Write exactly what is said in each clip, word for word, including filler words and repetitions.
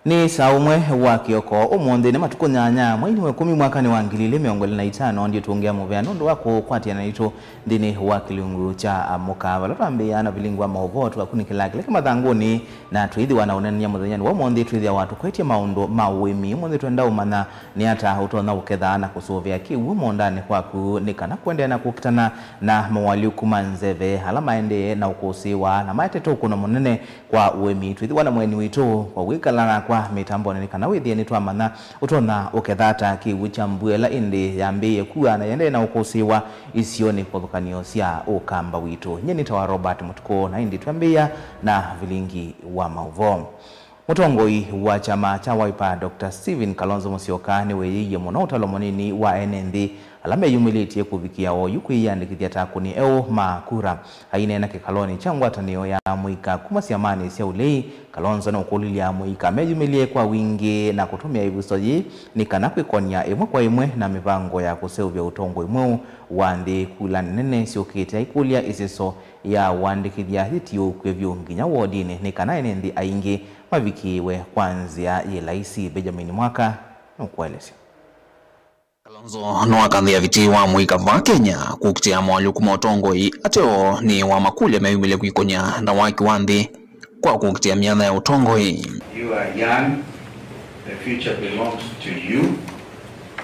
Nĩ saa ũmwe wa kĩoko ũmũnthĩ, nĩ matukũ nyanya, mweinĩ wa ĩkũmi, mwakanĩ wa ngili ilĩ mĩongo ĩlĩ na itano, ndiũtũngĩa mũvea nũndũ wa kũkwatĩana naitũ nthĩnĩ wa kĩlungu kya Amũka, vala twambĩĩa na vilingi wa maũvoo twakunĩkĩla kĩla kĩ mathangũnĩ, na twĩthĩwa na ũneenany'a mũthenyanĩ wa ũmũnthĩ, twĩthĩawa tũkwetye maũndũ ma ũĩmi. Ũmũnthĩ twenda ũmanya nĩ ata ũtonya ũketha na kũsũvĩa kĩw'ũ mũũndanĩ kwaku, nĩ kana kũendeea na kũkitana na moalyũku ma nzeve ala maendee na ũkũsĩĩwa na maetete ũkũno mũnene kwa ũĩmi. Twĩthĩwa na mũeni witũ kwa wĩkala nakwa mĩtambonĩ nĩ kana wĩthĩe nĩtwamanya ũtonya ũketha ata kĩw'ũ kya mbua ĩla ĩndĩ yambĩĩe kua na yendee na ũkũsĩĩwa isionĩ kĩvathũkany'o sya ũkamba witũ. Nyie nĩtawa Robert Mũtukũ, na ĩndĩ twambĩĩa na vilingi wa maũvoo. Mũtongoi wa kyama kya Wiper, Doctor Stephen Kalonzo Musyoka, nĩweeyĩie mũno ũtalo mũnini wa ene nthĩ ala meyumĩlĩtye kũvikĩa oyu kwĩyĩandĩkĩthya ta akũni eũ ma kura. Aineena kĩkalonĩ kya ngwatanĩo ya amũika kuma syamanĩ sya ũlei, Kalonzo nũkũlilye amũika meyumĩlye kwa wingĩ na kũtũmĩa ĩvuso yĩĩ nĩ kana kwĩkony'a ĩmwe kwa ĩmwe na mĩvango ya kũseũvya ũtongoi mweũ wa nthĩ kulanĩ nene syũkĩte, aikũlya ĩseso ya ũandĩkĩthya yĩtiũũkw'e vyũ nginya wodinĩ nĩ kana ene nthĩ aingĩ mavikĩĩwe kwa nzĩa yĩ laisi. Benjamin Mwaka nũkũelesya. Kalonzo nĩwakathĩa vitii wa amũika va Kenya kũkitĩa moalyũku ma ũtongoi ateo nĩ wa makũlyo meyumĩlye kwĩkony'a na waki wa nthĩ kwa kũkitĩa myanya ya ũtongoi. You are young, the future belongs to you,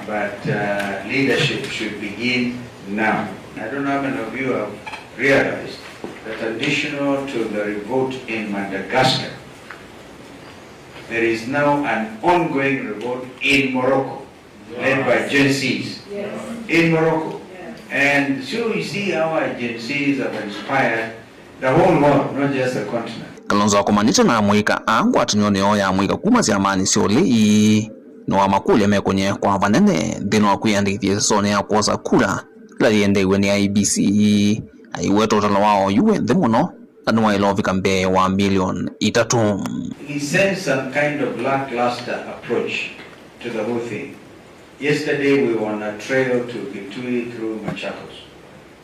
but uh, leadership should begin now. I don't know how many of you have realized that additional to the revolt in Madagascar, there is now an ongoing revolt in Morocco, led by Gen Zs in Morocco. And so you see how our Gen Zs have inspired the whole world, not just the continent. Kalonzo akomanĩte na amũika a ngwatanĩonĩ yoo ya amũika kuma syamanĩ sya ũlei nĩwamakũlya mekony'e kwa vanene nthĩnĩ wa kwĩyandĩkĩthya ĩsesonĩ ya kwosa kura ĩla yĩendeiwe nĩ I E B C. Aiweta ũtalo wa oyu wĩ nthĩ mũno na nĩwaĩle ũvika mbee wa milioni itatũ. He sends some kind of lackluster approach to the whole thing. Yesterday we were on a trail to Kitui through Machakos,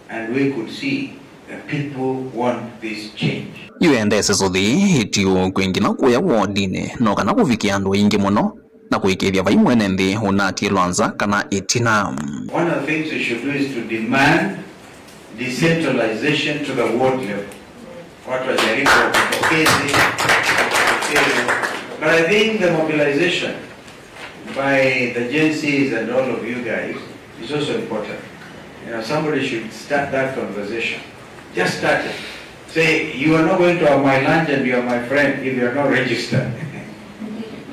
and we could see the people want this change. Yu enda ĩseso yĩĩ ĩtiũũkw'e nginya kũya wodinĩ no kana kũvikĩa andũ aingĩ mũno na kũĩkĩĩthya vai mwene nthĩ ũnatiĩlwa nza kana ĩtina. One of the things we should do is to demand decentralization to the ward level. Watu wajaribu wajitokeze, wajitokeze. But I think the mobilization by the Gen Zs and all of you guys is also important. You know, somebody should start that conversation. Just start it. Say, "You are not going to have my lunch and you are my friend if you are not registered."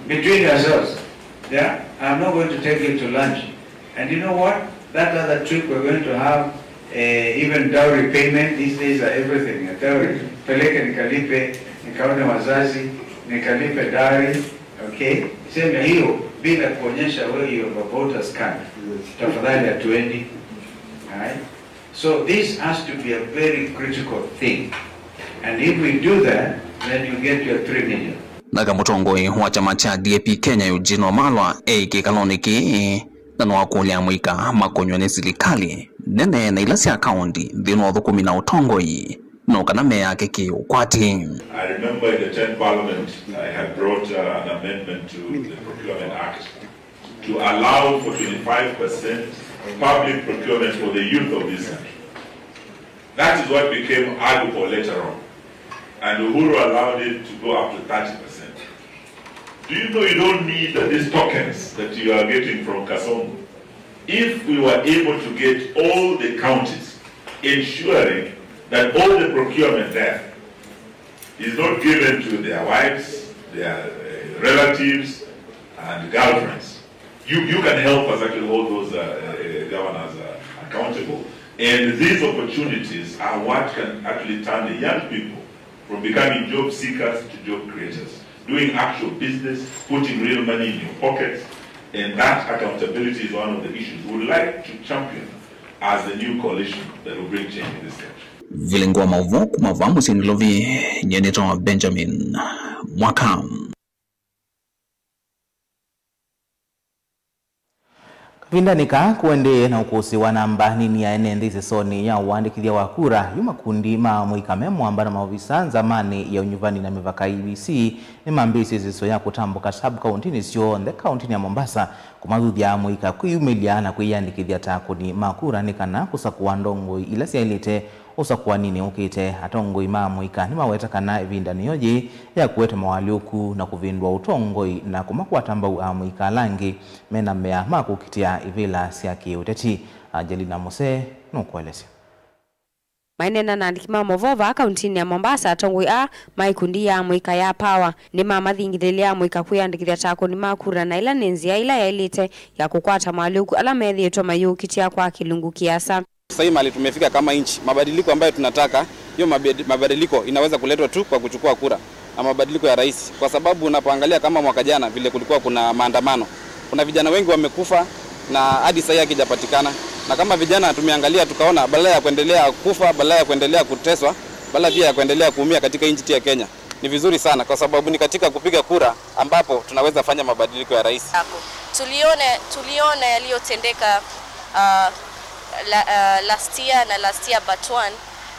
Between yourselves, yeah? "I'm not going to take you to lunch." And you know what? That other trip we're going to have, uh, even dowry payment, these days are everything, a dowry. Peleke nikalipe, nikaone wazazi, nikalipe dowry, okay? Sema hiyo bila kuonyesha wewe you have a voter's card. Tafadhali hatuendi. Alright? So this has to be a very critical thing. And if we do that, then you get your three million. Nake mũtongoi wa kyama kya D A P Kenya, Eugene Wamalwa, e kĩkalonĩ kĩĩ na nĩwakũlya amũika makonywe nĩ silikalĩ nene na ila sya kaũnti nthĩnĩ wa ũthũkũmi na ũtongoi no kana meyake kĩũkwati. I remember in the tenth Parliament, I had brought uh, an amendment to the Procurement Act to allow for twenty-five percent public procurement for the youth of this country. That is what became ALUCO later on. And Uhuru allowed it to go up to thirty percent. Do you know you don't need these tokens that you are getting from Kasongo? If we were able to get all the counties ensuring that all the procurement there is not given to their wives, their uh, relatives, and girlfriends. You, you can help us actually hold those uh, uh, governors uh, accountable. And these opportunities are what can actually turn the young people from becoming job seekers to job creators, doing actual business, putting real money in your pockets, and that accountability is one of the issues we would like to champion as the new coalition that will bring change in this country. Vilingi wa maũvoo kuma vaa mũsyĩ Nairobi, nyie nĩtawa Benjamin Mwaka. Ĩvindanĩ kaa kũendee na ũkũsĩ wa namba nini ya ene nthĩ ĩsesonĩ ya ũandĩkĩthya wa kura, yu makundi ma amũika me mũamba na maovisa nzamanĩ ya ũnyuvani na mĩvaka E B C nĩmambĩĩsye ĩsesũ ya kũtambũka sub kauntinĩ syonthe kauntinĩ ya Mombasa kũmathuthya amũika kwĩyumĩlya na kwĩyĩandĩkĩthya ta akũni ma kura nĩ kana kũsakũa ndongoi ila syaĩlĩte ũsakũaninĩ ũkĩte. Atongoi ma amũika nĩmaweta kana ĩvinda nĩyo yĩĩ ya kũete moalyũku na kũvĩndũa ũtongoi na kũmakwata mbau amũika ala angĩ mena mea ma kũkitĩa ivĩla sya kĩũteti. Angelina Musee nũkũelesya. Maineena na andĩki ma movoo vaa kauntinĩ ya Mombasa, atongoi aa ma ikundi ya amũika ya Power nĩmamathingithĩlya amũika kwĩyandĩkĩthya ta akũni ma kura, na ĩla nĩ nzĩa ĩla yaĩlĩte ya kũkwata moalyũku ala methĩĩtwe mayĩũkitĩa kwa kĩlungu kĩasa. Sasa hii mahali tumefika kama nchi, mabadiliko ambayo tunataka, hiyo mabad-, mabadiliko inaweza kuletwa tu kwa kuchukua kura na mabadiliko ya rais, kwa sababu unapoangalia kama mwaka jana vile kulikuwa kuna maandamano, kuna vijana wengi wamekufa na hadi sasa hakijapatikana. Na kama vijana tumeangalia tukaona, badala ya kuendelea kufa, badala ya kuendelea kuteswa, badala pia ya kuendelea kuumia katika nchi ya Kenya, ni vizuri sana kwa sababu ni katika kupiga kura ambapo tunaweza fanya mabadiliko ya rais. Yako. Tuliona, tuliona yaliyotendeka, uh, la, uh, last year na last year but one,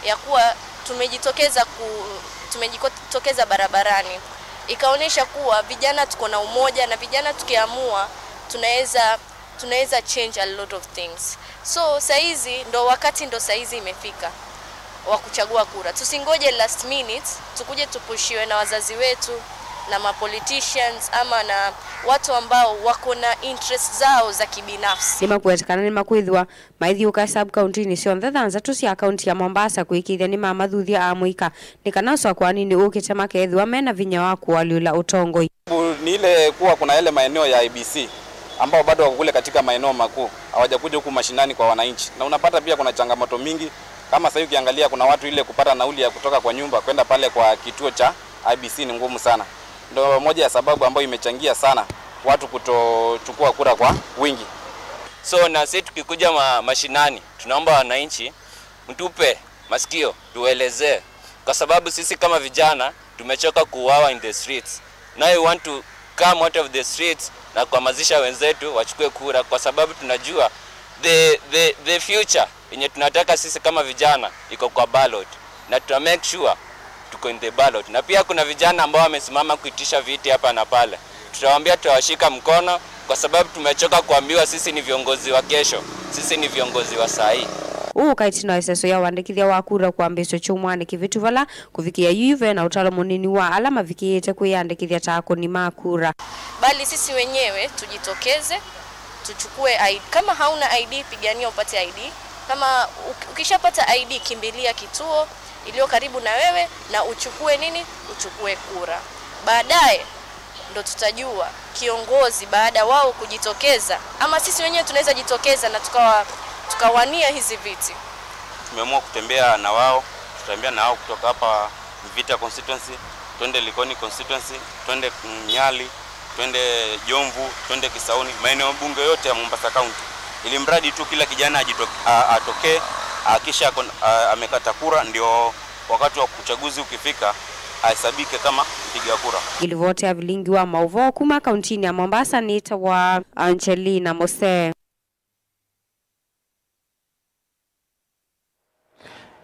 ya kuwa tumejitokeza ku-, tumejitokeza barabarani. Ikaonyesha kuwa vijana tuko na umoja na vijana tukiamua tunaweza, tunaweza change a lot of things. So saizi ndo wakati, ndo saizi imefika wa kuchagua kura. Tusingoje last minute tukuje tupushiwe na wazazi wetu na ma politicians ama na watu ambao wako na interest zao za kibinafsi. Nĩmakwete kana nĩmakwĩthĩwa maithiũka sub kauntinĩ syonthe thanthatũ sya kaunti ya Mombasa kũĩkĩĩthya nĩmamathuthya amũika nĩ kana ũsakũaninĩ ũkĩte makethĩwa mena vinya wa kũalyũla ũtongoi. Ni ile kuwa kuna yale maeneo ya I E B C ambao bado wako kule katika maeneo makuu, hawajakuja huku mashinani kwa wananchi, na unapata pia kuna changamoto mingi. Kama sasa ukiangalia, kuna watu ile kupata nauli ya kutoka kwa nyumba kwenda pale kwa kituo cha I E B C ni ngumu sana. Ndio moja ya sababu ambayo imechangia sana watu kutochukua kura kwa wingi. So na sisi tukikuja ma-, mashinani, tunaomba wananchi mtupe masikio, tuelezee, kwa sababu sisi kama vijana tumechoka kuuawa in the streets. Now we want to come out of the streets na kuhamasisha wenzetu wachukue kura, kwa sababu tunajua the, the, the future yenye tunataka sisi kama vijana iko kwa ballot, na tuta make sure tuko in the ballot. Na pia kuna vijana ambao wamesimama kuitisha viti hapa na pale. Tutawaambia, tutawashika mkono, kwa sababu tumechoka kuambiwa sisi ni viongozi wa kesho, sisi ni viongozi wa saa hii. Ũũ ũkaĩtĩ na ĩseso ya ũandĩkĩthya wa kura kwambĩĩsw'a kyumwanĩ kĩvĩtu, vala kũvikĩa yu ve na ũtalo mũnini wa ala mavikĩĩte kwĩyandĩkĩthya ta akũni ma kura. Bali sisi wenyewe tujitokeze, tuchukue I D. Kama hauna I D, pigania upate I D. Kama uk-, ukishapata I D, kimbilia kituo iliyo karibu na wewe na uchukue nini? Uchukue kura. Baadaye ndo tutajua kiongozi, baada wao kujitokeza, ama sisi wenyewe tunaweza jitokeza na tukawa-, tukawania hizi viti. Tumeamua kutembea na wao, tutembea na wao kutoka hapa Mvita constituency, twende Likoni constituency, twende Nyali, twende Jomvu, twende Kisauni, maeneo bunge yote ya Mombasa County, ili mradi tu kila kijana ajito-, a-, atokee, ahakisha akon-, a-, amekata kura, ndio wakati wa uchaguzi ukifika, ahesabike kama mpiga kura. Ngilivoti ya vilingi wa mauvoo kuma kauntinĩ ya Mombasa nĩtawa Angelina Mose.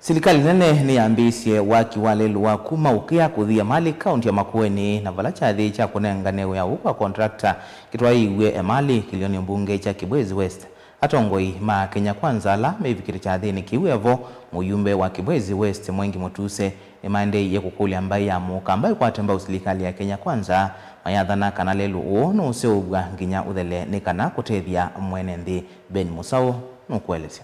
Silikalĩ nene nĩyambĩĩsye waki wa lelũ wa kuma Ũkĩa kũthi Emali, kaunti ya Makueni, na vala kyathĩ kya kũnengane wĩa ũũ kwa contractor kĩtwaĩĩw'e Emali, kĩlĩonĩ mbunge kya Kibwezi West. Atongoi ma Kenya Kwanza ala mevikĩte kyathĩnĩ kĩu evo, mũyumbe wa Kibwezi West Mwengi Mutuse, nĩmaendeeie kũkũlya mbaĩ ya Mũkamba ĩkwate mbau silikalĩ ya Kenya Kwanza, mayathana kana lelũ ũũ nũũseũvw'a nginya ũthele nĩ kana kũtethya mwene nthĩ. Ben Musau nũkũelesya.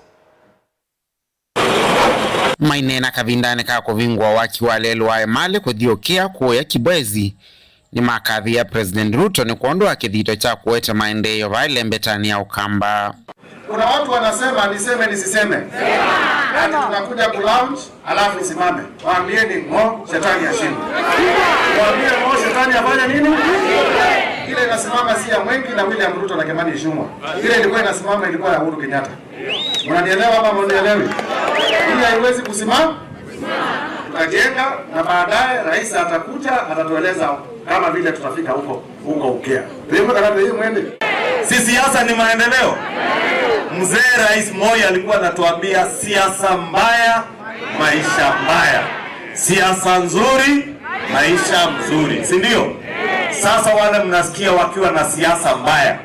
Maineena kavindanĩ ka kũvingũa waki wa lelũ wa Emali kũthi Ũkĩa kũya Kibwezi, nĩmakathĩĩa President Ruto nĩ kwondũ wa kĩthito kya kũete maendeeo vaa ĩlembetanĩ ya Ũkamba. Kuna watu wanasema niseme nisiseme, ati tunakuja ku launch alafu isimame. Waambieni ng'o, shetani ashindwe. Waambie ng'o, shetani afanye nini? Ile inasimama si ya Mwengi na William Ruto na Kimani Ichung'wa. Ile ilikuwa inasimama ilikuwa ya Uhuru Kenyatta. Mnanielewa ama mnielewi? Hii haiwezi kusimama. Tutajenga na baadaye rais atakuja, atatueleza kama vile tutafika huko, huko Ukĩa. Tuimwe kana tuimwende. Si siasa ni maendeleo? Mzee Rais Moi alikuwa anatuambia, siasa mbaya, maisha mbaya. Siasa nzuri, maisha mzuri, si ndio? Sasa wale mnasikia wakiwa na siasa mbaya,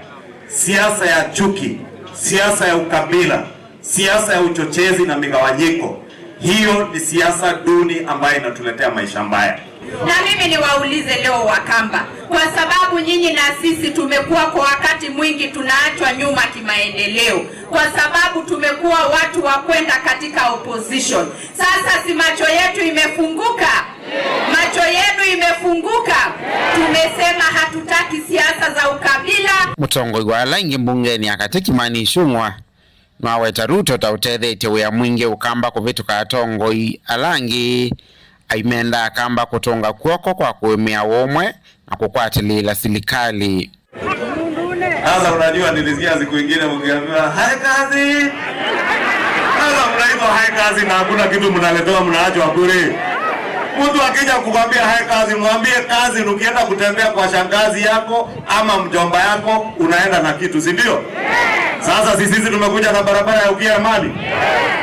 siasa ya chuki, siasa ya ukabila, siasa ya uchochezi na migawanyiko, hiyo ni siasa duni ambayo inatuletea maisha mbaya. Na mimi niwaulize leo Wakamba, kwa sababu nyinyi na sisi tumekuwa kwa wakati mwingi tunaachwa nyuma kimaendeleo, kwa sababu tumekuwa watu wa kwenda katika opposition. Sasa si macho yetu imefunguka? Macho yenu imefunguka? Tumesema hatutaki siasa za ukabila. Mũtongoi wa ala aingĩ mbungeni ya katĩ Kimani Ichung'wa nĩwaweta Ruto ta ũtethetye wĩa mwingĩ Ũkamba kũvĩtũka atongoi ala angĩ, aimenda Akamba kũtũnga kw'oko kwa kũĩmĩa ũmwe na kũkwatĩlĩĩla silikalĩ. Sasa unajua, nilisikia siku ingine mkiambiwa, "Hai kazi." Sasa mnaitwa hai kazi na hakuna kitu mnaletewa, mnaachwa bure. Mtu akija kukwambia hai kazi, mwambie kazi, ukienda kutembea kwa shangazi yako ama mjomba yako, unaenda na kitu, si ndio? Sasa si sisi tumekuja na barabara ya Ukia Mali?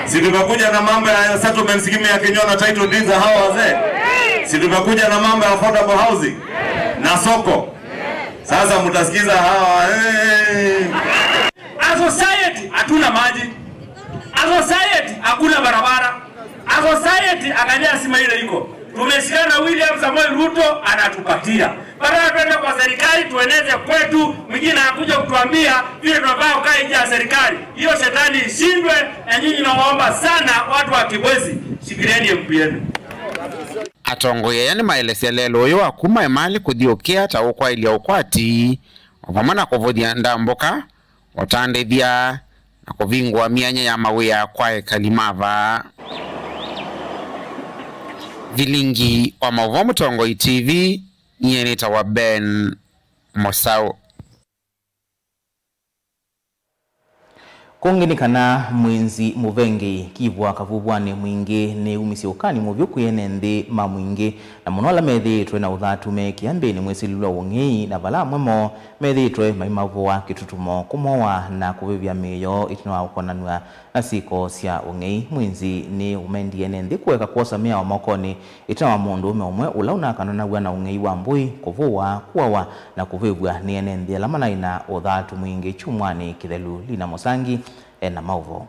Si tumekuja na mambo ya settlement scheme ya Kinyona, title deeds za hawa wazee? Si tumekuja na mambo ya affordable housing na soko? Sasa mtasikiza hawa, eh. As society hatuna maji. As society hakuna barabara. As society, angalia sima ile iko. Tumeshikana na William Samoei Ruto anatupatia. Badala tuende kwa serikali tueneze kwetu, mwingine anakuja kutuambia vile tunafaa kukaa nje ya serikali. Hiyo shetani ishindwe, na nyinyi nawaomba sana, watu wa Kibwezi, shikilieni M P yenu. Atongoi aya nĩmaelesya lelũ ũyũ wa kuma Emali kũthiũkĩa ta ũkwaĩlya ũkwati, o vamwe na kũvũthya ndambũka, ũtandĩthya, na kũvingũa myanya ya mawĩa kwa ekali ma vaa. Vilingi wa maũvoo Mũtongoi T V, nyie nĩtawa Ben Mũsaũ. Kũngĩ nĩ kana mwĩnzi mũvengei kĩvwa kavuvwanĩ mwingĩ nĩumisye ũkani mũvyũ kwĩ ene nthĩ ma mwingĩ, na mũno ala methĩĩtwe na ũthatu me kĩambĩnĩ mwĩsĩlĩlwa wa ũng'ei, na vala amwe moo methĩĩtwe maimavũa kĩtutumo, kũmowa na kũvĩvya mĩĩ yoo ĩtina wa kũkonanw'a na syĩko sya ũng'ei. Mwĩnzi nĩ ũmendie ene nthĩ kũeka kwosa mĩao mokonĩ ĩtina wa mũndũũme ũmwe ũla ũnakananaw'a na ũng'ei wa mbũi, kũvũwa, kũawa, na kũvĩvw'a nĩ ene nthĩ ala manaĩ na ũthatu mwingĩ kyumwanĩ kĩthelu. Lina Mũsangi e na maũvoo.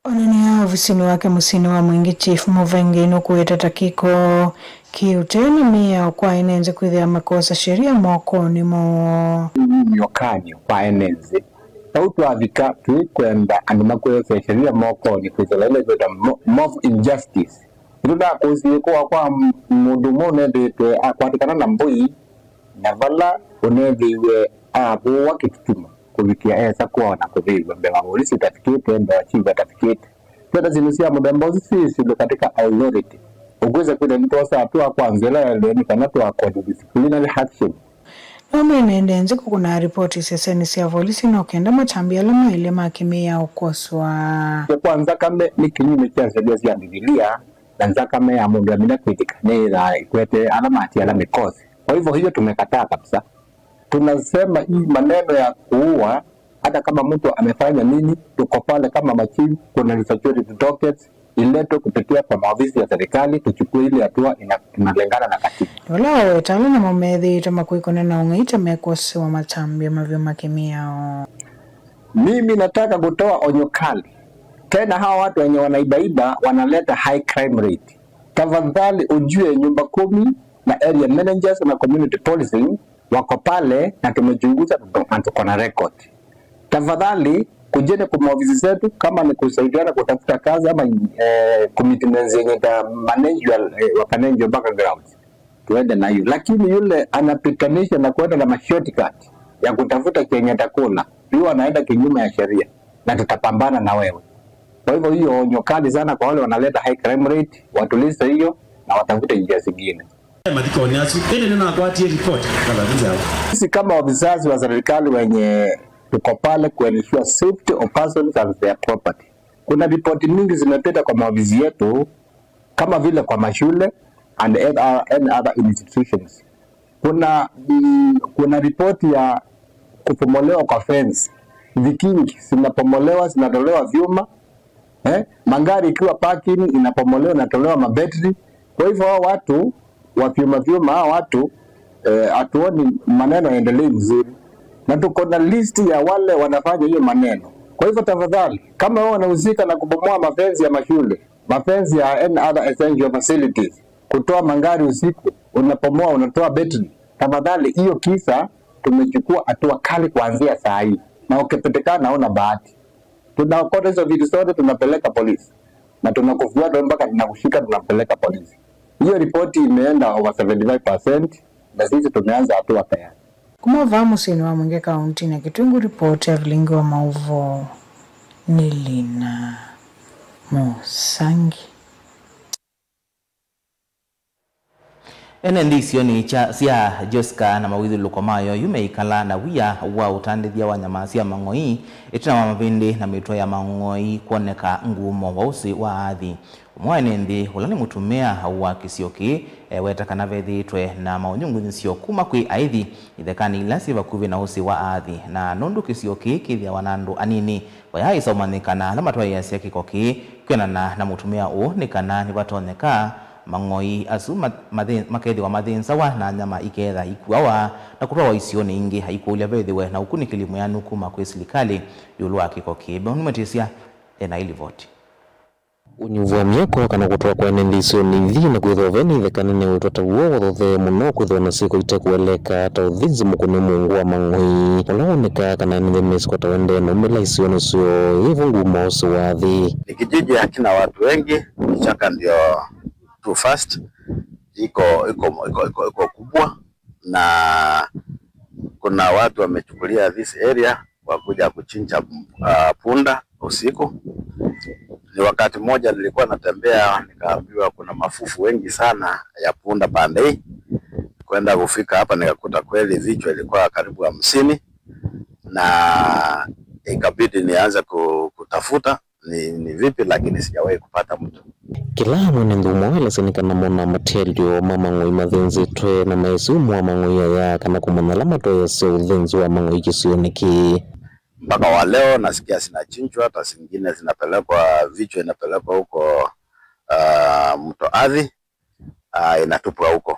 Onanĩa ovisinĩ wake mũsyĩnĩ wa Mwingĩ, Chief Mũvengei nũkũĩte ta kĩko kĩ ũtee na mĩao kwa ene nthĩ kwĩthĩa makosa sheria mokonĩ moo. Nĩ ũkany'o kwa ene nthĩ. Vau twavika, twĩkwenda andũ makwĩosya sheria mokonĩ kwĩsĩla ĩla ĩkwĩtwa mo-, mob injustice. Nĩtũnakũsie kũwa kwa m-, mũndũ ũmwe ũnethĩĩtwe akwatĩkana na mbũi, na vala ũnethĩiwe avũwa kĩtutumo kũvikĩa esa kũawa na kũvĩvw'a mbee wa volisi ũtavikĩte, mbee wa chief atavikĩte. Twenda syĩndũ sya mũthemba ũsu syĩ syĩndũ katika authority. Ũkwĩsa kwĩthĩa nĩtwosaa hatua kwa nzĩa ĩla yaĩlĩte nĩ kana tũakode disciplinary action. No mwene ene nthĩ kũkũnaa ripoti isesenĩ sya volisi no kenda matambya ala maĩle ma kĩmĩao kwoswa. Kũkwa nzakame nĩ kĩnyume kya nzevya sya Mbivilia, na nzakame ya mũndũ amina kwĩtĩka nĩyĩthaa ĩkwete ala matiala mĩkosi. Kwa hivyo hiyo tumekataa kabisa. Tunasema hii maneno ya kuua, hata kama mtu amefanya nini, tuko pale kama machifu, kuna security dockets, iletwe kupitia kwa maofisi ya serikali, tuchukue ile hatua ina-, inalingana na katiba. Vala waweta ala namo methĩĩtwe makũikũnĩa na ũng'ei ta mekwosewa matambya mavyo ma kĩmĩao. Mimi nataka kutoa onyo kali. Tena hawa watu wenye wanaibaiba wanaleta high crime rate. Tafadhali ujue nyumba kumi na area managers na community policing wako pale na tumechunguza na tuko na record. Tafadhali, kujeni kwa maofisi zetu, kama ni kusaidiana kutafuta kazi ama, eh, commitments yenye ita manage your, eh, wa manage your background. Tuende na hiyo. Lakini yule anapitanisha na kuenda na mashortcut ya kutafuta chenye atakula, huyo anaenda kinyume ya sheria na tutapambana na wewe. Kwa hivyo hiyo onyo kali sana kwa wale wanaleta high crime rate, watulize hiyo na watafute njia zingine. Mathikoni asu, ĩndĩ nĩnakwatie ripoti na thathi nzeo. Sisi kama officers wa serikali wenye tuko pale ku ensure safety of persons and their property. Kuna ripoti mingi zimepita kwa maofisi yetu, kama vile kwa mashule and any other institutions. Kuna, mm, kuna ripoti ya Kupomolewa kwa fence, vikingi zinapomolewa, zinatolewa vyuma, eh? Magari ikiwa parking inapomolewa, inatolewa mabetri. Kwa hivyo hao watu wa vyuma vyuma, hao watu eh, hatuoni maneno yaendelee mzuri, na tuko na list ya wale wanafanya hiyo maneno. Kwa hivyo tafadhali, kama wao wanahusika na kubomoa mafensi ya mashule, mafensi ya any other essential facilities, kutoa magari usiku, unapomoa, unatoa betri, tafadhali, hiyo kisa tumechukua hatua kali kuanzia saa hii, na ukipatikana hauna bahati. Tunaokota hizo vitu zote, tunapeleka polisi, na tunakufuata mpaka tunakushika, tunapeleka polisi. Hiyo ripoti imeenda over seventy five percent, na sisi tumeanza hatua tayari. Kuma vaa mũsyĩnĩ wa Mwingi kauntinĩ ya Kitui, ngũripoti ya vilingi wa maũvoo nĩ Lina Mũsangi. Ene nthĩ isionĩ kya, sya Joska na mawĩthyũlũlũko mayo yu meikala na wia wa ũtandĩthya wa nyama sya mang'oi ĩtina wa mavĩndĩ na mĩtwe ya mang'oi kwoneka ngumo wa ũsĩ wa athi. Ũmwe wa ene nthĩ, ũla nĩ mũtumĩa wa kĩsio kĩĩ, eweta kana vethĩĩtwe na maũnyungunyĩsyo kuma kwĩ aithi ithekanĩ ila syĩ vakuvĩ na ũsĩ wa athi, na nũndũ kĩsio kĩĩ kĩthĩawa na andũ anini, vayaaĩsa ũmanyĩkana ala matwaĩĩasya kĩko kĩĩ. Kwĩanana na mũtumĩa ũũ, nĩ kana nĩvatonyeka mang'oi asu ma-, mathĩ-, makethĩwa mathĩnzawa na nyama ikeetha ikuawa na kũtwawa isionĩ ingĩ, aikũlya vethĩwe na ũkunĩkĩli mwĩanu kuma kwĩ silikalĩ ĩũlũ wa kĩko kĩĩ. Benoni Mwetisya ena ĩlivoti. Ũnyuvu wa myako kana kũtwaa kwa ene nthĩ isionĩ ithi na kwĩthĩwa ve na ithekane nĩ ũtwa ta w'o wathothee mũno kwĩthĩwa na syĩko itekũeleka ta ũthĩnzi mũkũne mũungu wa mang'oi, ũla wonekaa kana ene nthĩ mesĩ kwata ũendee na umĩla isionĩ syoo yĩvo ngumo ũsĩ wa athi. Ni kijiji hakina watu wengi, kichaka ndio tu first, iko, iko, iko, iko, iko kubwa. Na kuna watu wamechukulia this area, wakuja kuchinja, uh, punda usiku. Ni wakati mmoja nilikuwa natembea, nikaambiwa kuna mafufu wengi sana ya punda pande hii. Kwenda kufika hapa, nikakuta kweli vichwa ilikuwa karibu hamsini, na ikabidi nianze ku-, kutafuta ni, ni vipi, lakini sijawahi kupata mtu. Kĩla mwene nthĩ ũmwe waelesya nĩ kana monaa matelio ma mang'oi mathĩnzĩtwe na maesĩ umo wa mang'oi aya kana kũmanya ala matoeasya ũthĩnzi wa mang'oi kĩsionĩ kĩĩ. Mpaka wa leo nasikia zinachinjwa, hata zingine zinapelekwa, vichwa inapelekwa huko, ah, mto Athi, ah, inatupwa huko.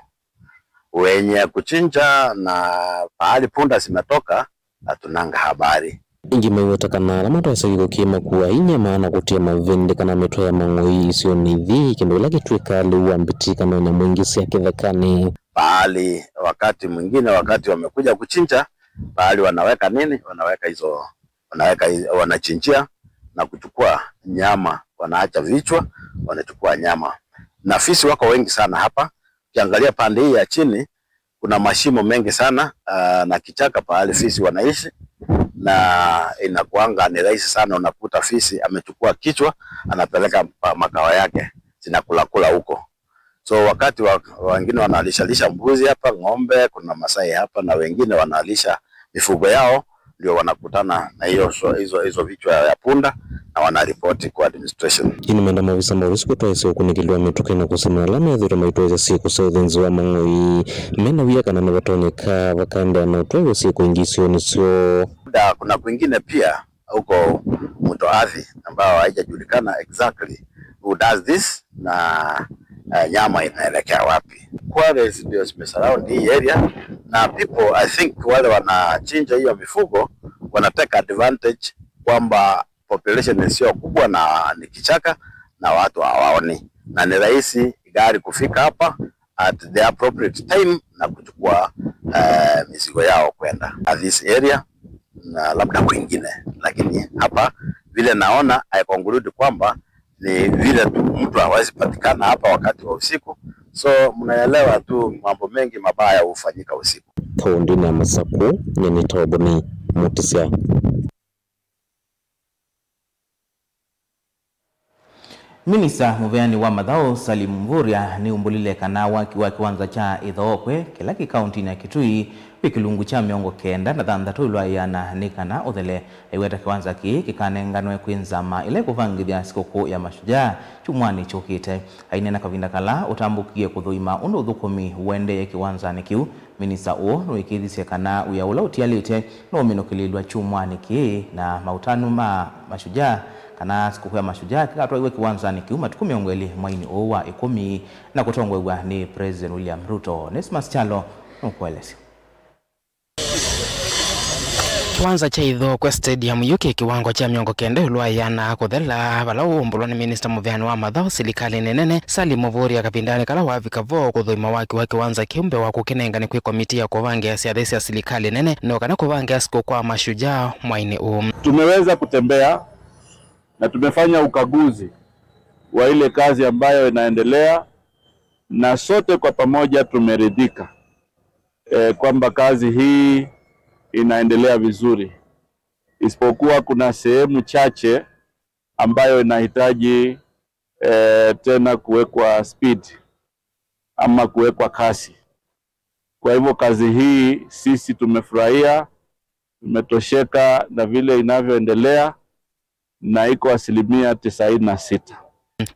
Wenye kuchinja na pahali punda zimetoka, hatunanga habari. Ĩngĩ maiweta kana ala matoeasya kĩko kĩĩ makuaa inyama na kũtia mavĩndĩ kana mĩtwe ya mang'oi isionĩ ithi, kĩndũ kĩla kĩtw'ĩkaa lĩu wa mbiti kana nyamũ ingĩ sya kĩthekanĩ. Pahali wakati mwingine, wakati wamekuja kuchinja, pahali wanaweka nini, wanaweka hizo, wanaweka hizo, wanachinjia na kuchukua nyama, wanaacha vichwa, wanachukua nyama. Na fisi wako wengi sana hapa. Ukiangalia pande hii ya chini, kuna mashimo mengi sana, ah, na kichaka pahali fisi wanaishi, na inakuanga ni rahisi sana unakuta fisi amechukua kichwa, anapeleka pa-, makao yake, zinakulakula huko. So wakati wa-, wengine wanalishalisha mbuzi hapa, ng'ombe, kuna Masai hapa, na wengine wanalisha mifugo yao, ndio wanakutana na hiyo so-, hizo, hizo vichwa ya punda na wanaripoti kwa administration. Yu nĩmenda maovisa ma ũlisi kũtwaĩsya ũkunĩkĩli wa mĩtũkĩ na kũsĩ na ala methĩĩtwe maitwaĩsya syĩko sya ũthĩnzi wa mang'oi. Mena wia kana nĩvatonyeka vakaendeea na ũtwaĩwa syĩko ingĩ isionĩ syoo. Labda kuna kwingine pia huko Mto Athi ambao haijajulikana exactly who does this na, eh, nyama inaelekea wapi. Quarries ndio zimesurround hii area, na people, I think, wale wanachinja hiyo mifugo wana take advantage kwamba population sio kubwa na ni kichaka na watu hawaoni, na ni rahisi gari kufika hapa at the appropriate time na kuchukua, eh, mizigo yao kwenda at this area na labda kwingine, lakini hapa vile naona, I conclude kwamba ni vile tu mtu hawezi patikana hapa wakati wa usiku, so mnaelewa tu mambo mengi mabaya hufanyika usiku. Kaũntĩnĩ ya Masakũ, nyie nĩ Toboni Mũtisya. Minista mũveani wa mathaũ Salim Mvurya nĩumbũlile kana waki wa kĩwanza kya Ithookwe kĩla kĩ kauntinĩ ya Kitui wĩ kĩlungu kya mĩongo kenda na thanthatũ ĩũlũ wa ĩana nĩ kana ũthele. Aiweta kĩwanza kĩĩ kĩkanenganwe kwĩ nzama ĩla ĩkũvangĩthya sikũkũ ya Mashujaa kyumwanĩ kyũkĩte. Aineena kavinda kala ũtambũkie kũthũima ũndũ ũthũkũmi ũendee kĩwanzanĩ kĩu, minista ũũ nĩwĩkĩĩthisye kana wĩa ũla ũtialĩte nũũminũkĩlĩlw'a kyumwanĩ kĩĩ, na maũtanu ma Mashujaa, kana sikũkũ ya Mashujaa kĩkatwaiwe kĩwanzanĩ kĩu matukũ mĩongo ĩlĩ mweinĩ ũũ wa ĩkũmi na kũtongoew'a nĩ President William Ruto. Nesmas Kyalo nũkũelesya. Kĩwanza kya Ithookwe Stadium yu kĩ kĩwango kya mĩongo kenda ĩũlũ wa ĩana kũthela, vala ũũmbũlwa nĩ minista mũveani wa mathaũ silikalĩnĩ nene Salim Mvurya kavindanĩ kala wavika vo kũthũima waki wa kĩwanza kĩu mbee wa kũkĩnengane kwĩ komiti ya kũvangĩa syathĩ sya silikalĩ nene no kana kũvangĩa sikũkũ kwa Mashujaa mweinĩ ũũ. Tumeweza kutembea na tumefanya ukaguzi wa ile kazi ambayo inaendelea, na sote kwa pamoja tumeridhika eh, kwamba kazi hii inaendelea vizuri, isipokuwa kuna sehemu chache ambayo inahitaji eh, tena kuwekwa speed ama kuwekwa kasi. Kwa hivyo kazi hii sisi tumefurahia, tumetosheka na vile inavyoendelea, na iko asilimia tisaini na sita.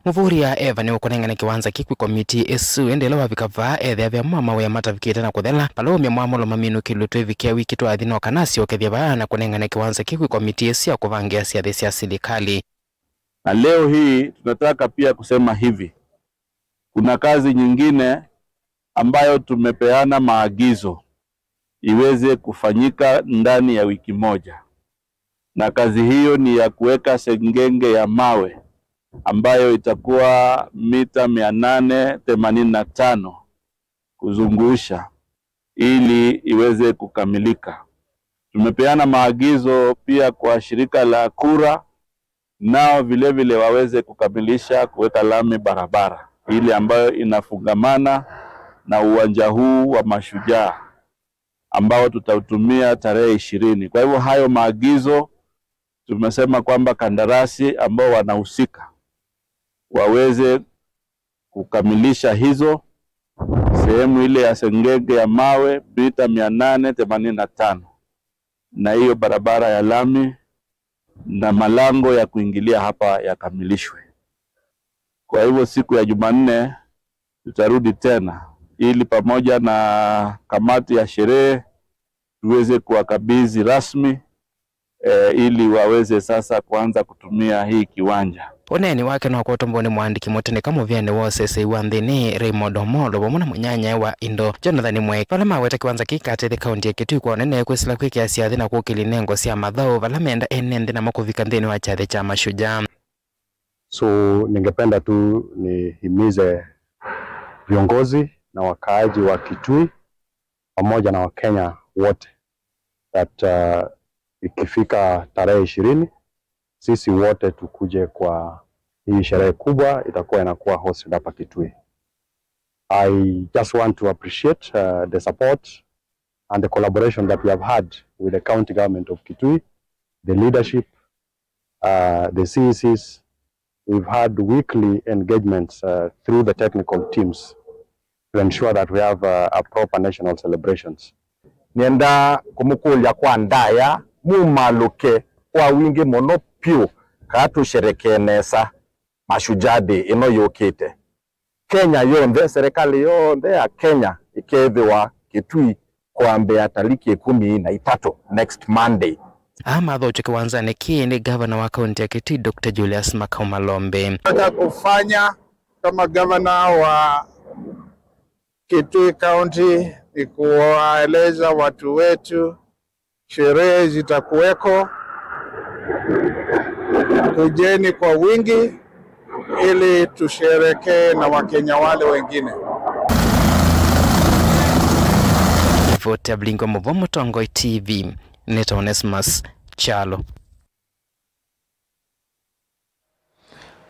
Mvurya eva nĩ ũkũnengane kĩwanza kĩkwĩ komiti ĩsu, ĩndĩ ĩla wavika vaa ethĩa ve mo mawĩa matavikĩte na kũthela, vala ũmya mwamũlo maminũkĩlw'e twĩvikĩa wiki twathi no kana asyokethye vaa na kũnengane kĩwanza kĩkwĩ komiti ĩsu ya kũvangĩa syathĩ sya silikalĩ. Na leo hii tunataka pia kusema hivi, kuna kazi nyingine ambayo tumepeana maagizo iweze kufanyika ndani ya wiki moja, na kazi hiyo ni ya kuweka sengenge ya mawe ambayo itakuwa mita mia nane themanini na tano kuzungusha ili iweze kukamilika. Tumepeana maagizo pia kwa shirika la KURA, nao vile vile waweze kukamilisha kuweka lami barabara ile ambayo inafungamana na uwanja huu wa Mashujaa ambao tutautumia tarehe ishirini. Kwa hivyo hayo maagizo tumesema kwamba kandarasi ambao wanahusika waweze kukamilisha hizo, sehemu ile ya sengenge ya mawe mita mia nane themanini na tano, na hiyo barabara ya lami na malango ya kuingilia hapa yakamilishwe. Kwa hivyo siku ya Jumanne tutarudi tena ili pamoja na kamati ya sherehe tuweze kuwakabidhi rasmi eh, ili waweze sasa kuanza kutumia hii kiwanja. Ũneeni wake no kwotũmbwa nĩ mũandĩki mũtĩnĩka mũvĩanĩ wa ũseseĩ wa nthĩnĩ Raymond Omolo vamwe na mũnyanyae wa indo Jonathan Mweki, vala maweta kĩwanza kĩĩ kĩkatetheesya kaunti ya Kitui kwa ũnene kwĩsĩla kwĩkĩa syathĩ na kũkĩlya inengo sya mathaũ vala menda ene nthĩ namo kũvika nthĩnĩ wa kyathĩ kya Mashujaa. So ningependa tu nihimize viongozi na wakaaji wa Kitui pamoja na Wakenya wote that uh, ikifika tarehe ishirini sisi wote tukuje kwa hii sherehe kubwa itakuwa inakuwa hosted hapa Kitui. I just want to appreciate uh, the support and the collaboration that we have had with the county government of Kitui, the leadership, uh, the C E Cs. We've had weekly engagements uh, through the technical teams to ensure that we have uh, a proper national celebrations. Nĩenda kũmũkũlya kwa ndaya mũmalũke kwa wingĩ mũno pyũ kaa tũsherekee nesa Mashujaa Day ĩno yũkĩte. Kenya yonthe, serikali yonthe ya Kenya ĩkethĩwa Kitui kwambĩa taliki ĩkũmi na itatũ, next Monday. Aa mathokywe kĩwanzanĩ kĩĩ nĩ ngavana wa kaunti ya Kitui, Doctor Julius Makau Malombe. Nataka kufanya kama gavana wa Kitui County ni kuwaeleza watu wetu sherehe zitakuweko. Kujeni kwa wingi ili tusherekee na Wakenya wale wengine. Ripoti ya Blingo Mũvo, Mũtongoi T V, nĩ Onesmus Kyalo.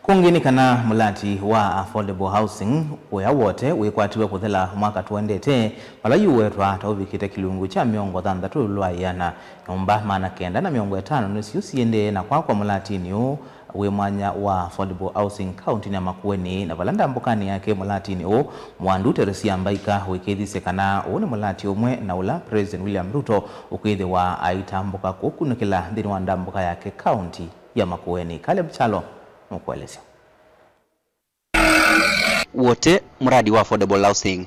Kũngĩ nĩ kana mũlati wa affordable housing ũya wote wĩkwatiwe kũthela mwaka tũendete, vala yu wetwa ta ũvikĩte kĩlungu kya mĩongo thanthatũ ĩũlũ wa ĩana. Nyũmba maana kenda na mĩongo ĩtano nĩsyo siendee na kwakwa mũlatinĩ ũũ wĩ mwanya wa Affordable Housing kauntinĩ ya Makueni, na vala ndambũkanĩ yake mũlatinĩ ũũ, Mwandu Teresia Mbaika wĩkĩthisye kana ũũ nĩ mũlati ũmwe na ũla President William Ruto ũkwĩthĩwa aitambũka kũkunĩkĩla nthĩnĩ wa ndambũka yake kaunti ya Makueni. Caleb Kyalo nũkũelesya. Wote mradi wa affordable housing.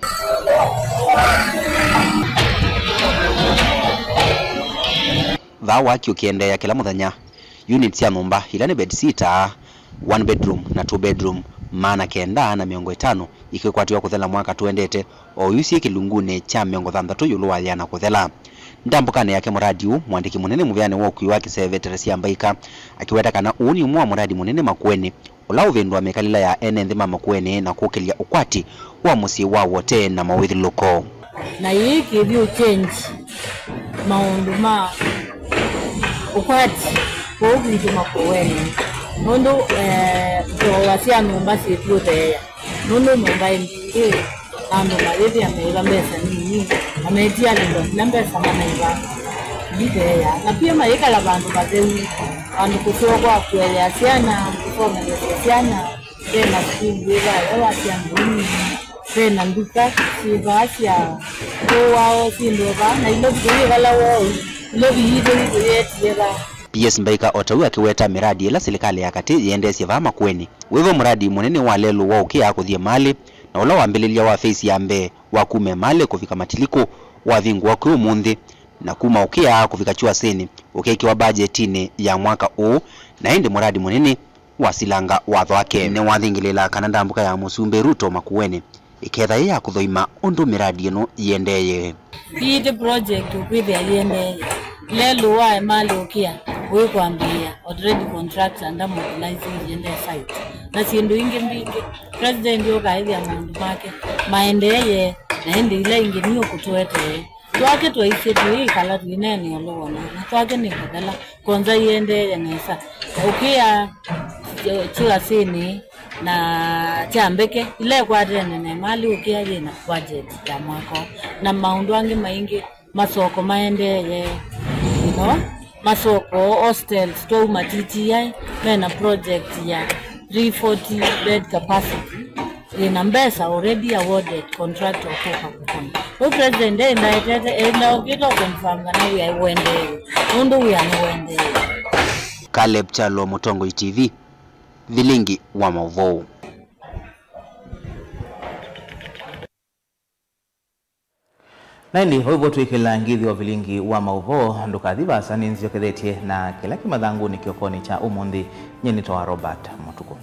Vaa waki ũkĩendeea kĩla mũthenya. Unit sya nyũmba ila nĩ bedsitter, one bedroom na two bedroom, maana kenda na mĩongo ĩtano ikĩkwatiwa kũthela mwaka tũendete, o yu syĩ kĩlungunĩ kya mĩongo thanthatũ ĩũlũ wa yĩana kũthela. Ndambũkanĩ yake mradi ũũ, mwandĩki mũnene mũvĩanĩ wa ũkui wa kĩseve Teresia Mbaika akĩweta kana ũũ nĩ ũmwe wa mradi mũnene Makueni ũla ũvĩndũa mĩkalĩle ya ene nthĩ ma Makueni na kũkĩlya ũkwati wa mũsyĩ wa Wote na mawĩthyũlũlũko. Na yĩĩ kĩthi ũchenji maũndũ ma ũkwati kũu kwitũ Makueni, nũndũ eh, ndoa sya nyũmba syĩtũtheea, nũndũ nyũmba ĩmbingĩ andũ mayĩthĩa maiva mbesa nini, na metialĩlwa ila mbesa manaiva nditheea, na pia mayĩkala vandũ vatheu, vandũ kũseo kwa kũelea syana, kũsomelesya syana, ve na sukulu wĩ vaya wa syana nini, ve na nduka syĩ vaa sya kũwao syĩndũ vaa, na ilo vitũ yĩ vala woo, ilo viyitũ yitũ yetie vaa. P S Mbaika o ta ũu akĩweta mĩradi ĩla silikalĩ ya katĩ yĩendeesye vaa Makueni. Wĩvo mradi mũnene wa lelũ wa ũkĩa kũthi Emali, na ũla wambĩlĩlya wa phase ya mbee wa kuma Emali kũvika Matilikũ wavingũa kwĩ ũmũnthĩ, na kuma ũkĩa kũvika Kyuasinĩ ũkekĩwa mbajetinĩ ya mwaka ũũ, na ĩndĩ mradi mũnene wasilanga watho wake. Nĩwathingĩlĩĩla kana ndambũka ya Mũsumbĩ Ruto Makueni ĩketha yĩ ya kũthoima ũndũ mĩradi ĩno yĩendeeye. Ĩĩ ti project ũkwĩthĩa yĩendeeye. Lelũ wa Emali ũkĩa ũikwambĩĩa, already contractor ndamobilize yĩendee site. Na syĩndũ ingĩ mbingĩ, President ũkaĩthĩa maũndũ make maendeeye, na ĩndĩ ila ingĩ nĩ ũkũtũetee. Twake twaisye tũyĩkala tũineenea ũlũ wona, na twake nĩ kũthela, konza yĩendeeye nesa. Ũkĩa Kyuasinĩ na Kyambeke, ila ikwatene na Emali ũkĩa yĩ na budget ya mwaka ũũ, na maũndũ angĩ maingĩ, masoko maendeeye, you know, masoko, hostels, twauma T T I, mena project ya three forty bed capacity, yĩna mbesa already awarded contractor kũka kũkũna. Rĩu president enda etete, enda okĩte o confirm kana wĩa wĩendeee, nũndũ wĩa nĩwendeee. Caleb Kyalo, Mũtongoi T V, vilingi wa maũvoo. Na ĩndĩ, o ĩvo twĩkĩla ngĩthyo vilingi wa maũvoo, ndũkathi vaasa, nĩnzyokethetye na kĩla kĩ mathangũnĩ kĩokonĩ kya ũmũnthĩ. Nyie nĩtawa Robert Mũtukũ.